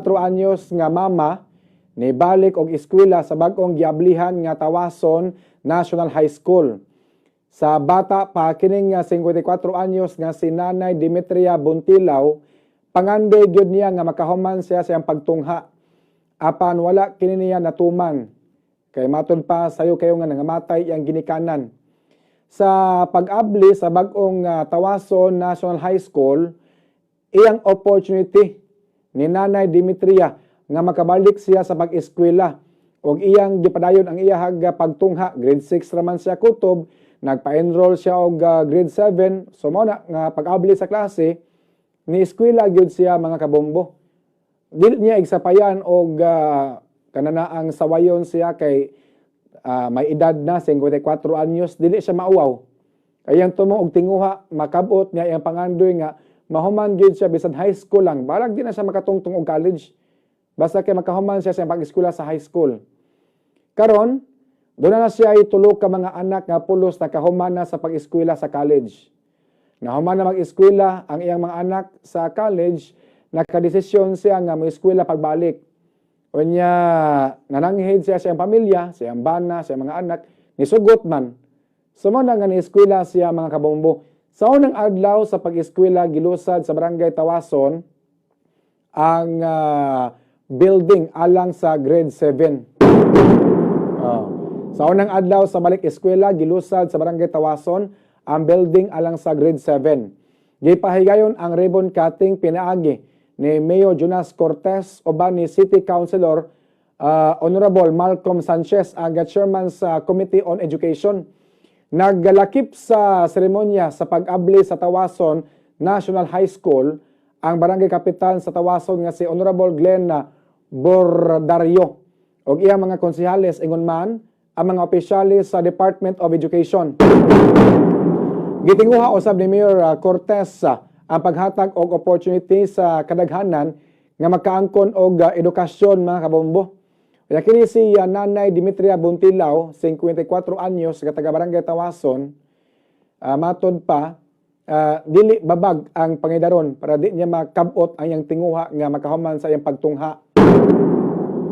54 anyos nga mama ni balik og eskwela sa bag-ong giablihan nga Tawason National High School. Sa bata pa kining nga 54 anyos nga si Nanay Demetria Buntilaw, pangandoy gyud niya nga makahuman siya sa iyang pagtungha. Apan wala kini niya natuman. Kay matud pa, sayo kayo nga nangamatay iyang ginikanan. Sa pag-abli sa bag-ong Tawason National High School, iyang opportunity ni Nanay Demetria nga makabalik siya sa pag-eskwela ug iyang gipadayon ang iyahag pagtungha. Grade 6 raman siya kutob, nagpa-enroll siya og grade 7. So mao na nga pag-abli sa klase, ni eskwela gyud siya, mga kabombo. Dili niya igsapayan og kanana ang sawayon siya kay may edad na, 54 anyos, dili siya mauwaw. Kay iyang tumo og tinguha, makabot niya iyang pangandoy nga mahuman gyud siya bisan high school lang. Balag di na siya makatungtong og college. Basta kay makahuman siya sa pag-eskwela sa high school. Karon, duna na siya ay tulo ka mga anak nga pulos nakahuman na sa pag-eskwela sa college. Nahuman na mag-eskwela ang iyang mga anak sa college, nakadesisyon siya nga mo-eskwela pagbalik. Unya, nananghid siya sa iyang pamilya, sa iyang bana, sa iyang mga anak, nisugot man. So mao na nga ni-eskwela siya, mga kabombo. Sa unang adlaw sa pag-eskwela, gilusad sa Barangay Tawason ang building alang sa grade 7. Oh. Sa unang adlaw sa balik eskwela, gilusad sa Barangay Tawason ang building alang sa grade 7. Gipahigayon ang ribbon cutting pinaagi ni Mayor Jonas Cortez uban ni City Councilor Honorable Malcolm Sanchez, ang chairman sa Committee on Education. Naglalakip sa seremonya sa pag-abli sa Tawason National High School ang barangay kapitan sa Tawason nga si Honorable Glenn Bordario ug iyang mga konsehales, ingon man ang mga opisyales sa Department of Education. Gitinguha usab ni Mayor Cortez ang paghatag og opportunity sa kadaghanan nga makaangkon og edukasyon, mga kabombo. Kaya kini si Nanay Demetria Buntilaw, 54 anyos, nga taga Barangay Tawason, matod pa, dili babag ang pangidaron para di niya makabot ang iyang tinguha nga makahuman sa iyang pagtungha.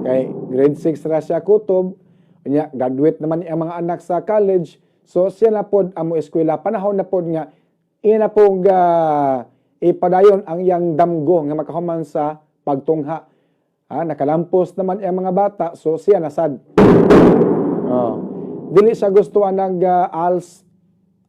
Kay grade 6 ra siya kutob, unya graduate naman iyang mga anak sa college, so siya na pod ang mo eskwela. Panahon na pod nga iya na pong ipadayon ang iyang damgo nga makahuman sa pagtungha. Ha, nakalampos naman iyang mga bata, so siya nasad. Oh. Dili siya gusto anang ALS.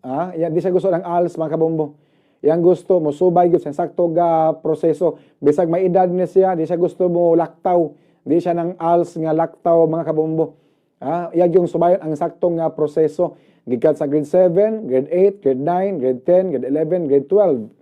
Ah, di siya gusto ng ALS, mga kabombo. Yang gusto mo subay gyud sa sakto ga proseso. Bisag may edad ni siya, di siya gusto mo laktaw. Di siya ng ALS nga laktaw, mga kabombo. Ah, iya yung subayon ang saktong nga proseso. Gikan sa grade 7, grade 8, grade 9, grade 10, grade 11, grade 12.